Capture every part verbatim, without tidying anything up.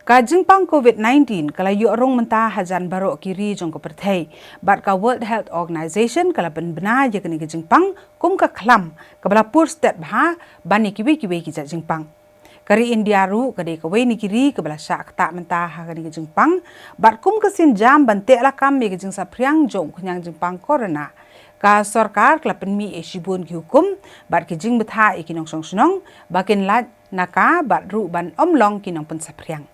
Ka jingpang covid nineteen ka la ïoh rung mynta hajan baroh ki ri jong ka pyrthei. Bad ka World Health Organization ka la pynbna ïa kane ka jingpang kum ka khlam kaba la pur stet bha ban ïa kiwei kiwei ki jait jingpang. Ka ri India ruh ka dei kawei na ki ri kaba la shah ktah mynta ha kane ka jingpang. Bad kum ka sienjam ban teh lakam ïa ka jingsaphriang jong u khñiang jingpang corona, ka sorkar ka la pynmih ïa shibun ki hukum bad ki jingbthah ïa ki nongshong shnong ba kin lait na ka bad ruh ban ym long ki nongpynsaphriang.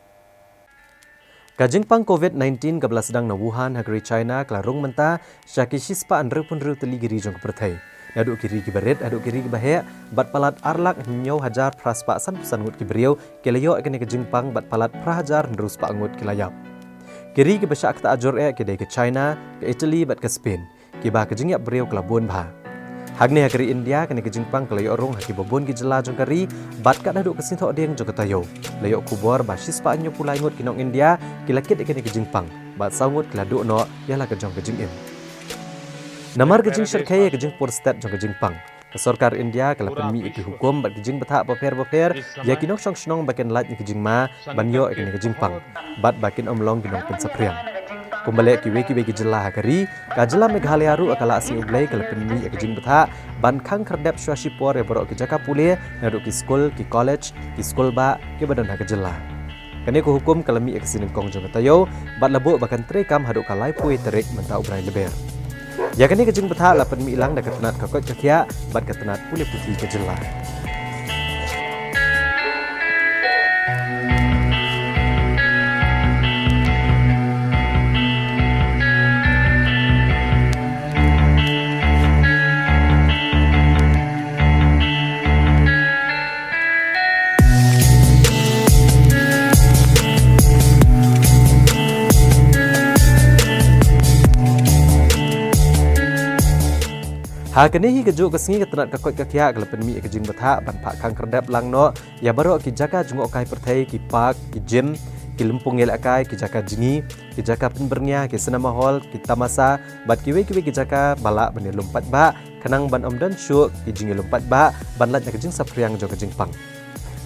Ka jingpang covid nineteen kaba la sdang na Wuhan ha ka ri China ka la rung mynta sha ki shispah hynriewphew hynriew tylli ki ri jong ka pyrthei. Naduh ki ri kiba rit haduh ki ri kiba heh, bad palat ar lak hynñiew hajar phra spah sanphew san ngut ki briew ki la ïoh ïa kane ka jingpang bad palat phra hajar hynriew spah ngut ki la ïap. Ki ri kiba shah ktah jur eh ki dei ka China, ka Italy bad ka Spain, kiba ka jingïap briew ka la bun bha. Hangne ha ka ri India kane ka jingpang ka la ïoh rung ha kiba bun ki jylla jong ka ri, bad kat haduh ka sngi Thohdieng jong ka taïew la ïoh khubor ba shispah hynñiewphew lai ngut ki nong India ki la kit ïa kane ka jingpang, bad saw ngut ki la duh noh ïa la ka jong ka jingim. Namar ka jingshyrkhei ïa ka jingpur stet jong ka jingpang, ka sorkar India ka la pynmih ïa ki hukum bad ki jingbthah bapher bapher ïa ki nongshong shnong ba kin lait na ki jingma ban ïoh ïa kane ka jingpang, bad ba kin ym long ki nongpynsaphriang. Kumba leh kiwei kiwei ki jylla ha ka ri, ka jylla Meghalaya ruh ha ka la sngi U Blei ka la pynmih ïa ka jingbthah ban khang khyrdep shuwa shipor ïa baroh ki jaka pule, naduh ki skul, ki college, ki skul bah kiba don ha ka jylla. Kane ka hukum ka la mih ïa ka sngi Nyngkong jong ka taïew, bad la buh ba kan treikam haduh ka laiphew tarik mynta U Blei Lber. Ïa kane ka jingbthah la pynmih lang da ka tnat ka koit ka khiah bad ka tnat pule puthi ka jylla. Ha kane hi kajuh ka sngi ka tnat ka koit ka khiah ka la pynmih ïa ka jingbthah ban phah khang khyrdep lang noh ïa baroh ki jaka jngohkai pyrthei, ki park, ki gym, ki lympung ïalehkai, ki jaka jngi, ki jaka pynbyrngia, ki cinema hall, ki tamasa, bad kiwei kiwei ki jaka ba lah ban ïalum paidbah, khnang ban ym don shuh ki jingïalum paidbah ban lait na ka jingsaphriang jong ka jingpang.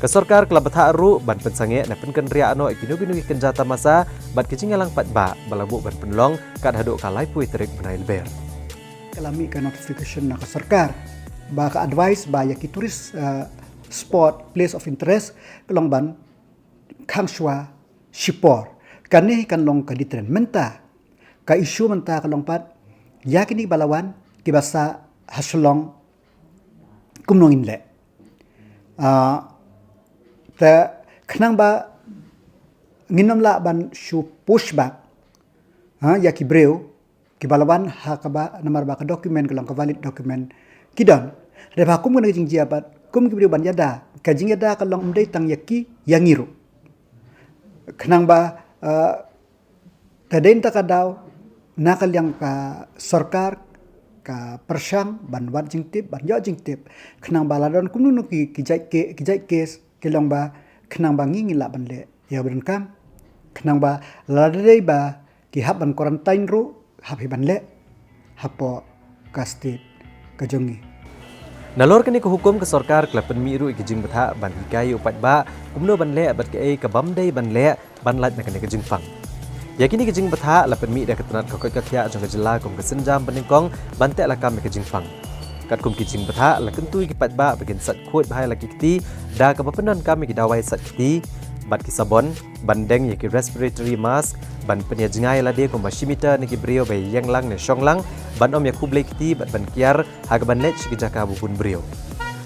Ka sorkar ka la bthah ruh ban pynsangeh ne pynkynriah noh ïa kino kino ki kynja tamasa bad ki jingïalang paidbah ba la buh ban pynlong kat haduh ka laiphew tarik bnai Lber. Ka la mih ka notification na ka sorkar ba ka advice ba ïa ki tourist, uh, spot, place of interest, ka long ban khang shuwa shipor. Kane kan long ka deterrent. Mynta ka issue mynta ka long pat ïa kine ba la wan kiba sah ha Shillong kumno ngin leh. Ah, te khnang ba ngin ym lah ban shu push back, ha, ïa ki briew kiba la wan ha kaba namar ba ka document ka long ka valid document ki don. Te ba kum kane ka jingjia pat kum ki briew ban ïada, ka jingïada ka long ym dei tang ïa ki, ïa ngi ruh. Khnang ba, eh, te dei na kata ka daw na ka liang ka sorkar ka pyrshang ban wad jingtip, ban ïoh jingtip, khnang ba la don kumno ki, ki jait ke, ki jait kes ki long ba khnang ba ngi ngin lah ban leh ïa ba donkam, khnang ba lada dei ba ki hap ban quarantine ruh hap hi ban leh hapoh ka state ka jong ngi. Nalor kane ka hukum ka sorkar ka la pynmih ruh ïa ki jingbthah ban hikai ïa u paidbah kumno ban leh bad kaei ka bym dei ban leh ban lait na kane ka jingpang. Ïa kine ki jingbthah la pynmih da ka tnat ka koit ka khiah jong ka jylla kum ka sienjam banyngkong ban teh lakam ïa ka jingpang. Katkum ki jingbthah la kyntu ïa ki paidbah ba kin sait khuid bha ïa la ki kti da kaba pyndonkam ïa ki dawai sait kti bad ki sabon, ban deng ïa ki respiratory mask, ban pynïajngai ïa lade kumba shi meter na ki briew ba ïeng lang ne shong lang, ban ym ïa khublei kti bad ban kiar ha kaban leit sha ki jaka ba bun briew.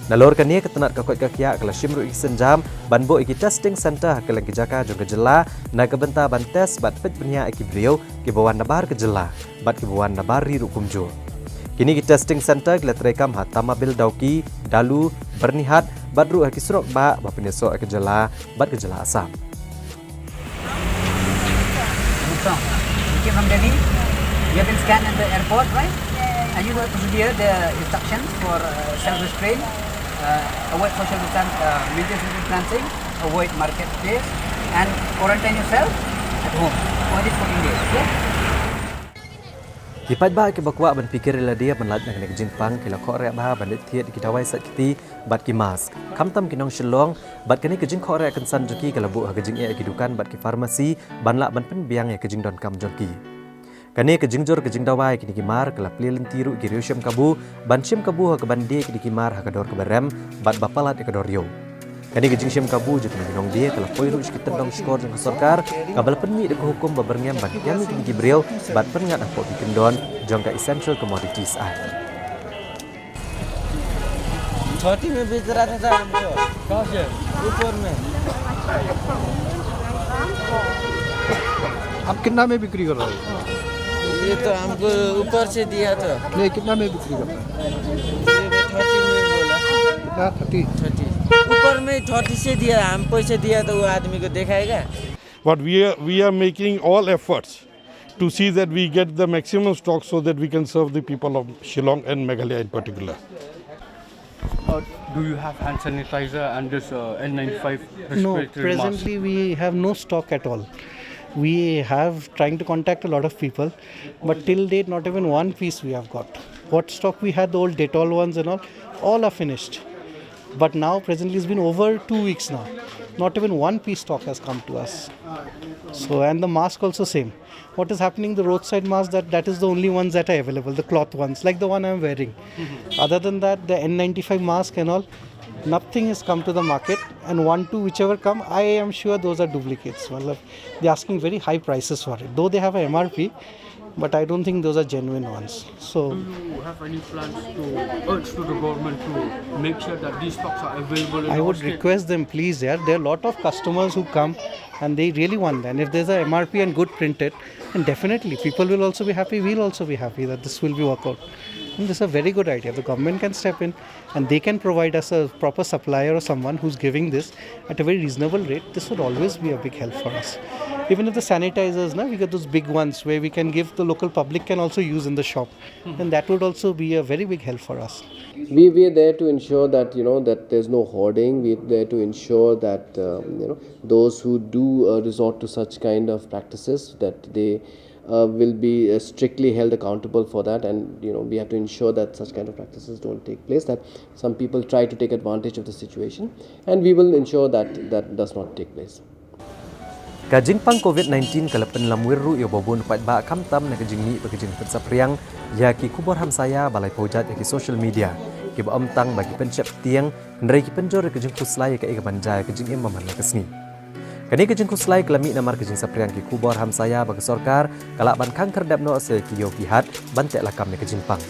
Nalor kane ka tnat ka koit ka khiah ka la shim ruh ïa ki sienjam ban buh ïa ki testing center ha kylleng ki jaka jong ka jylla na ka bynta ban test bad peit bniah ïa ki briew kiba wan na bar ka jylla bad kiba wan na bar ri ruh kumjuh. Kine ki testing center ki la treikam ha Tamabil Dawki, Dalu, Byrnihat bad ruh ha ki surok bah ba pynïasoh ïa ka jylla bad ka jylla Assam. Good song. You came from Delhi? You have been scanned at the airport, right? And you know the procedure, the instructions for, uh, self-restraint, uh, avoid social distance, uh, maintain social distancing, avoid market place, and quarantine yourself at home for at least fourteen days, okay? Ki paidbah kiba kwah ban pyrkhat ïa lade ban lait na kane ka jingpang ki la khohreh bha ban leit thied ïa ki dawai sait kti bad ki mask. Khamtam ki nong Shillong bad kane ka jingkhohreh kynsan jong ki ka la buh ha ka jingeh ïa ki dukan bad ki pharmacy ban lah ban pynbiang ïa ka jingdonkam jong ki. Kane ka jingjur ka jingdawai ïa kine ki mar ka la plie lynti ruh ïa ki riew shim kabu ban shim kabu ha kaban die ïa kine ki mar ha ka dor kaba rem bad ba palat ïa ka dor riew. Kane ka jingshim kabu jong kine ki nongdie ka la poi ruh sha ki tyndong shkor jong ka sorkar kaba la pynmih da ka hukum ba byrngem ban kem ïa kine ki briew bad pynngat hapoh ki kyndon jong ka Essential Commodities Act. थर्टी में बेच रहा था सर हमको। कहाँ से? ऊपर में। आप कितना में बिक्री कर रहे हो? ये तो हमको ऊपर से दिया था। नहीं, कितना में बिक्री कर रहे हो? ये भी थर्टी में बोला। कितना? थर्टी। थर्टी। ऊपर में थर्टी से दिया, हम पैसे दिया तो वो आदमी को दिखाएगा। But we are, we are making all efforts to see that we get the maximum stock so that we can serve the people of Shillong and Meghalaya in particular. Uh, do you have hand sanitizer and this uh, N ninety-five No, respiratory mask? Presently we have no stock at all. We have trying to contact a lot of people, but till date, not even one piece we have got. What stock we had, the old Dettol ones and all, all are finished. But now, presently, it's been over two weeks now. Not even one piece stock has come to us. So, and the mask also same. What is happening, the roadside mask, that, that is the only ones that are available, the cloth ones, like the one I'm wearing. Other than that, the N ninety-five mask and all, nothing has come to the market. And one, two, whichever come, I am sure those are duplicates. Matlab, they're asking very high prices for it, though they have a M R P, but I don't think those are genuine ones. So, Do you have any plans to urge to the government to make sure that these stocks are available in I our would state? Request them, please, yeah. There are a lot of customers who come and they really want that. And if there's a M R P and good printed, then definitely people will also be happy, we'll also be happy that this will be work out. And this is a very good idea. The government can step in and they can provide us a proper supplier or someone who's giving this at a very reasonable rate. This would always be a big help for us. Even if the sanitizers, na, we get those big ones where we can give, the local public can also use in the shop. And that would also be a very big help for us. We, we are there to ensure that, you know, that there's no hoarding. We are there to ensure that, um, you know, those who do uh, resort to such kind of practices, that they uh, will be uh, strictly held accountable for that, and, you know, we have to ensure that such kind of practices don't take place, that some people try to take advantage of the situation, and we will ensure that that does not take place. Ka jingpang Covid nineteen ka la pynlamwir ruh ïa u babun paidbah khamtam na ka jingmih bad ka jingpynsaphriang ïa ki khubor hamsaïa ba la ïa pynjot ha ki social media, kiba ym tang ba ki pynsheptieng, hynrei ki pynjur ïa ka jingkhuslai ïa kaei kaban jia ïa ka jingim man la ka sngi. Kane ka jingkhuslai ka la mih namar ka jingsaphriang ki khubor hamsaïa ba ka sorkar ka lah ban khang khyrdep noh sa ïa ki ïew ki hat ban tehlakam ïa ka jingpang.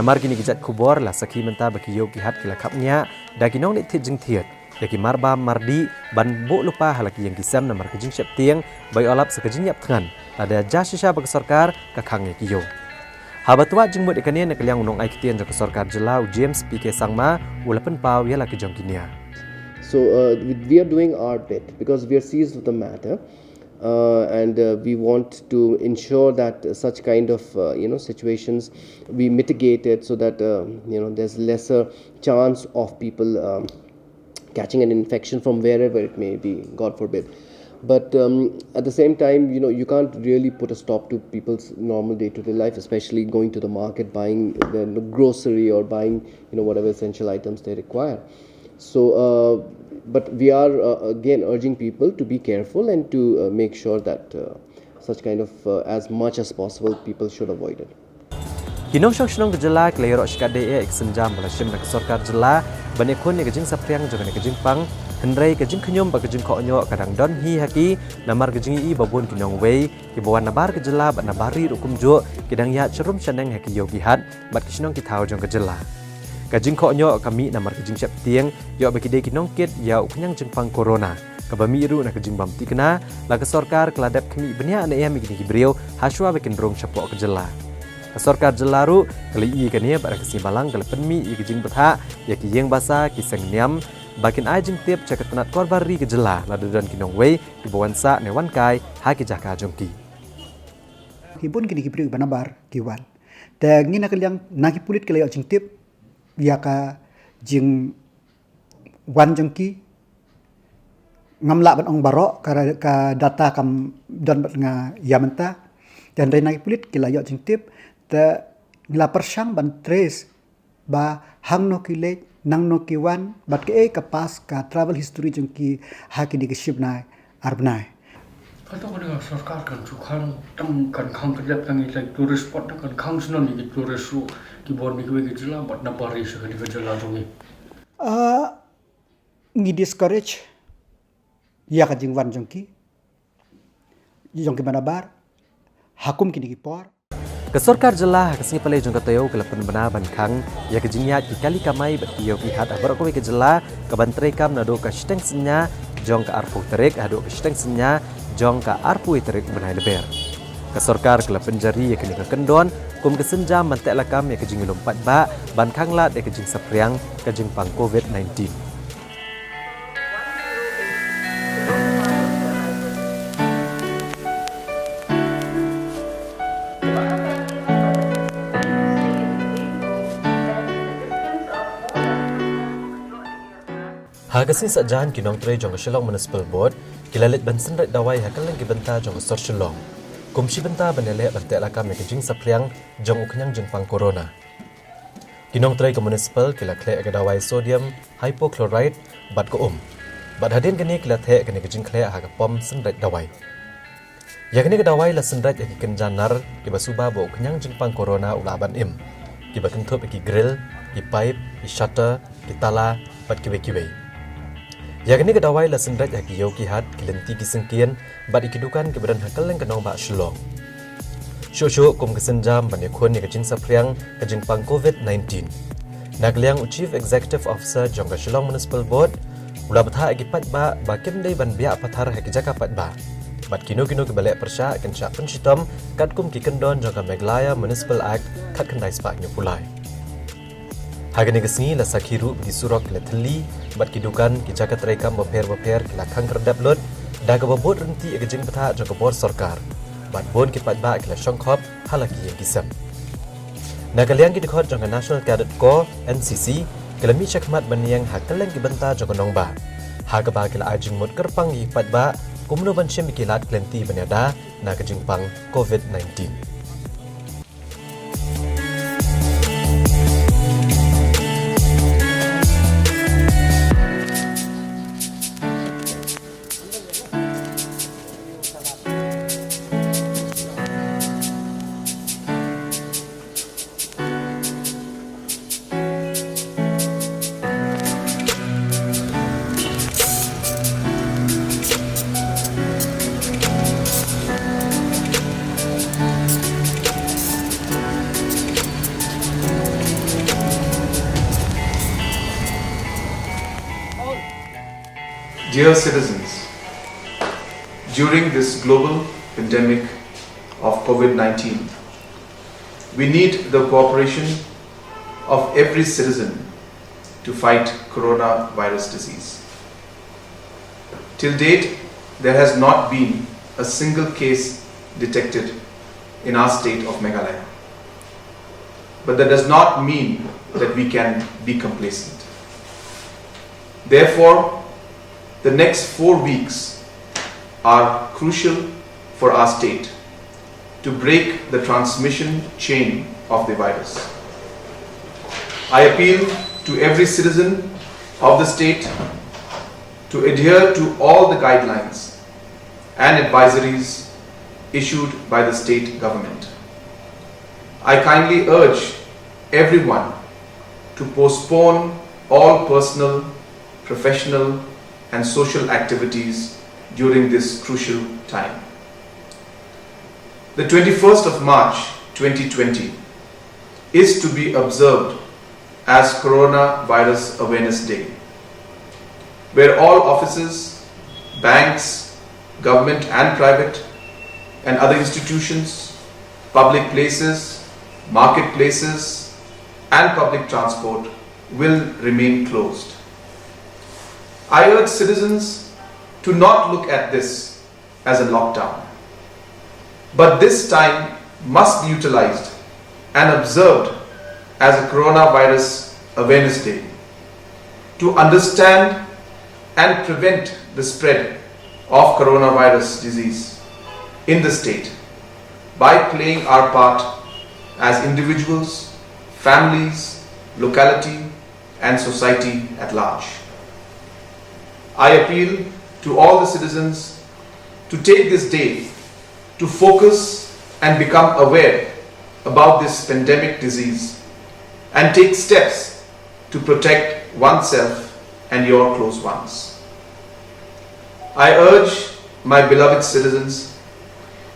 Namar kine ki jait khubor la sakhi mynta ba ki ïew ki hat ki la khapngiah da ki nongdie thied jingthied ïa ki marbam mardih ban buh lypa ha la ki ïing ki sem namar ka jingsheptieng ba ïoh lap sa ka jingïap thngan lada jia shisha ba ka sorkar ka khang ïa ki ïew. Haba twad jingmut ïa kane, na ka liang u nongai ktien jong ka sorkar jylla, u James P K Sangma, u la pynpaw ïa la ka jong ki nia. So uh, we- we are doing our bit because we are seized of the matter, uh, and uh, we want to ensure that such kind of uh, you know, situations, we mitigate it so that uh, you know, there's lesser chance of people um, catching an infection from wherever it may be, God forbid. But um, at the same time, you know, you can't really put a stop to people's normal day-to-day life, especially going to the market, buying the grocery or buying, you know, whatever essential items they require. So, uh, but we are uh, again urging people to be careful and to uh, make sure that uh, such kind of, uh, as much as possible, people should avoid it. Ki nongshong shnong ka jylla ki la ïaroh shikatdei ïa ka sienjam ba la shim na ka sorkar jylla ban ïakhun ïa ka jingsaphriang jong kane ka jingpang, hynrei ka jingkhñium bad ka jingkohnguh ka dang don hi ha ki namar ka jingïohi ba bun ki nongwei kiba wan nabar ka jylla bad nabar ri ruh kumjuh ki dang ïaid sharum shaneng ha ki ïew ki hat bad ki shnong ki thaw jong ka jylla. Ka jingkohnguh ka mih namar ka jingsheptieng ïoh ba ki dei ki nongkit ïa u khñiang jingpang corona, kaba mih ruh na ka jingbym tikna la ka sorkar ka la dep khmih bniah ne em ïa kine ki briew hashwa ba kin rung shapoh ka jylla. Ka sorkar jylla ruh ka la ïohi ïa kane bad ha ka sngi Balang ka la pynmih ïa ka jingbthah ïa ki ïing basa, ki seng niam ba kin ai jingtip sha ka tnat korbar ri ka jylla lada don ki nongwei kiba wan sah ne wan kai ha ki jaka jong ki. Ki bun kine ki briew ba nabar ki wan. Te ngi na ka liang na ki pulit ki la ïoh jingtip ïa ka jingwan jong ki. Ngam lah ban ong baroh ka, ka data kam don bad nga ïa mynta. Te hynrei na ki pulit ki la ïoh jingtip Te ngi la pyrshang ban trace ba hangno ki leit, nangno ki wan, bad kaei ka past, ka travel history jong ki ha kine ki shibnai arbnai. Kato kane ka sorkar kan shu khang, tang kan khang kdep tang ïa ki tourist spot, tang kan khang snon ïa ki tourist ruh kiba wan na kiwei ki jylla, bad na pari sha kane ka jylla jong ngi. Ah, ngi discourage ïa ka jingwan jong ki, jong ki manabar ha kum kine ki por. Ka sorkar jylla ha ka sngi Palei jong ka taïew ka la pynbna ban khang ïa ka jingïaid ki kali kamai bad ki ïew ki hat ha baroh kawei ka jylla, kaban treikam naduh ka shiteng synñia jong ka arphew tarik haduh ka shiteng synñia jong ka arphew tarik u bnai Lber. Ka sorkar ka la pynjari ïa kane ka kyndon kum ka sienjam ban teh lakam ïa ka jingïalum paidbah ban khanglad ïa ka jingsaphriang ka jingpang covid nineteen. Ha ka sngi Saitjaiñ, ki nongtrei jong ka Shillong Municipal Board ki la leit ban synreit dawai ha kylleng ki bynta jong ka sor Shillong, kum shi bynta ban ïaleh ban teh lakam ïa ka jingsaphriang jong u khñiang jingpang corona. Ki nongtrei ka municipal ki la khleh ïa ka dawai sodium hypochlorite bad ka um, bad hadien kane ki la theh kane ka jingkhleh ha ka pom synreit dawai. Ïa kane ka dawai la synreit ïa ki kynja nar kiba suba ba u khñiang jingpang corona u lah ban im, kiba kynthup ïa ki grill, ki pipe, ki shutter, ki tala bad kiwei kiwei. Ïa kane ka dawai la synreit ha ki ïew ki hat, ki lynti ki syngkien bad ïa ki dukan kiba don ha kylleng ka nongbah Shillong. Shuh shuh kum ka sienjam ban ïakhun ïa ka jingsaphriang ka jingpang covid nineteen, na ka liang u Chief Executive Officer jong ka Shillong Municipal Board u la bthah ïa ki paidbah ba kim dei ban biah pathar ha ki jaka paidbah, bad kino kino kiba leh pyrshah kin shah pynshitom katkum ki kyndon jong ka Meghalaya Municipal Act khatkhyndai spah hynñiewphew lai. Ha kane ka sngi la sakhi ruh ba ki surok ki la thylli bad ki dukan, ki jaka treikam bapher bapher ki la khang khyrdep lut da kaba bud ryntih ïa ka jingbthah jong ka bor sorkar, bad bun ki paidbah ki la shongkhop ha la ki ïing ki sem. Na ka liang ki dkhot jong ka National Cadet Corps, N C C, ki la mih shakhmat ban ïeng ha kylleng ki bynta jong ka nongbah, ha kaba ki la ai jingmut kyrpang ïa ki paidbah kumno ban shim ïa ki lad ki lynti ban ïada na ka jingpang covid nineteen. Dear citizens, during this global pandemic of covid nineteen, we need the cooperation of every citizen to fight coronavirus disease. Till date, there has not been a single case detected in our state of Meghalaya. But that does not mean that we can be complacent. Therefore, the next four weeks are crucial for our state to break the transmission chain of the virus. I appeal to every citizen of the state to adhere to all the guidelines and advisories issued by the state government. I kindly urge everyone to postpone all personal, professional, and social activities during this crucial time. The twenty-first of March twenty twenty is to be observed as Coronavirus Awareness Day, where all offices, banks, government and private, and other institutions, public places, marketplaces, and public transport will remain closed. I urge citizens to not look at this as a lockdown, but this time must be utilized and observed as a Coronavirus Awareness Day to understand and prevent the spread of coronavirus disease in the state by playing our part as individuals, families, locality, and society at large. I appeal to all the citizens to take this day to focus and become aware about this pandemic disease and take steps to protect oneself and your close ones. I urge my beloved citizens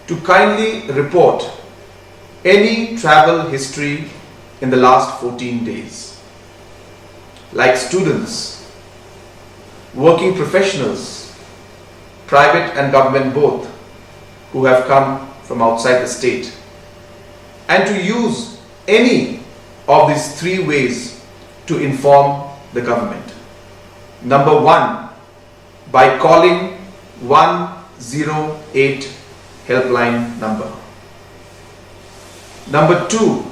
to kindly report any travel history in the last fourteen days, like students, working professionals, private and government both, who have come from outside the state, and to use any of these three ways to inform the government. Number one, by calling one zero eight helpline number. Number two,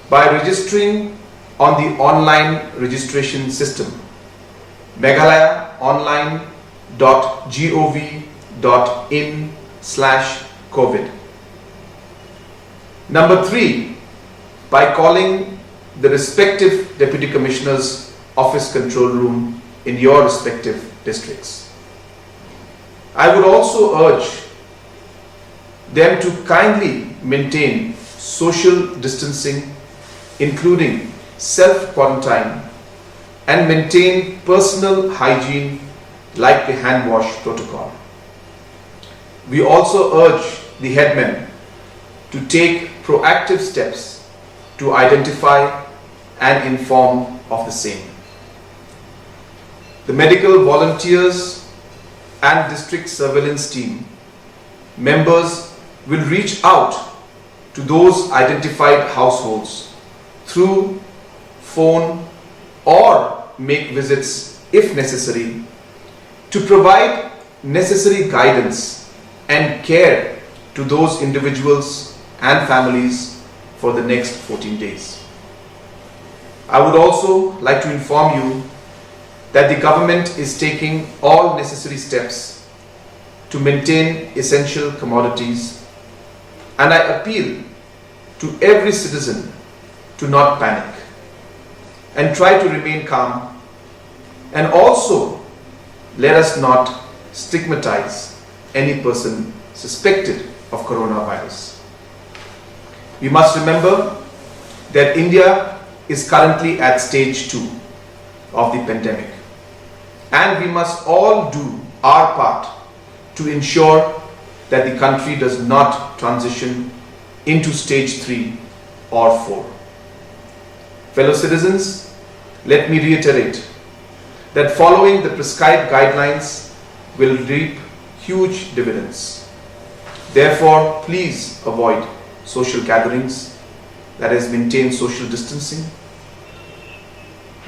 by registering on the online registration system, meghalaya online dot gov dot in slash covid. Number three, by calling the respective Deputy Commissioner's office control room in your respective districts. I would also urge them to kindly maintain social distancing, including self quarantine, and maintain personal hygiene like the hand wash protocol. We also urge the headmen to take proactive steps to identify and inform of the same. The medical volunteers and district surveillance team members will reach out to those identified households through phone or make visits if necessary to provide necessary guidance and care to those individuals and families for the next fourteen days. I would also like to inform you that the government is taking all necessary steps to maintain essential commodities, and I appeal to every citizen to not panic and try to remain calm, and also let us not stigmatize any person suspected of coronavirus. We must remember that India is currently at stage two of the pandemic, and we must all do our part to ensure that the country does not transition into stage three or four. Fellow citizens, let me reiterate that following the prescribed guidelines will reap huge dividends. Therefore, please avoid social gatherings, that is, maintain social distancing,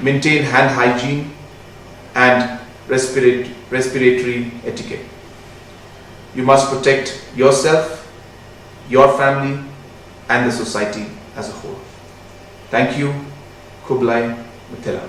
maintain hand hygiene, and respirate, respiratory etiquette. You must protect yourself, your family, and the society as a whole. Thank you. Khublei. Mithila.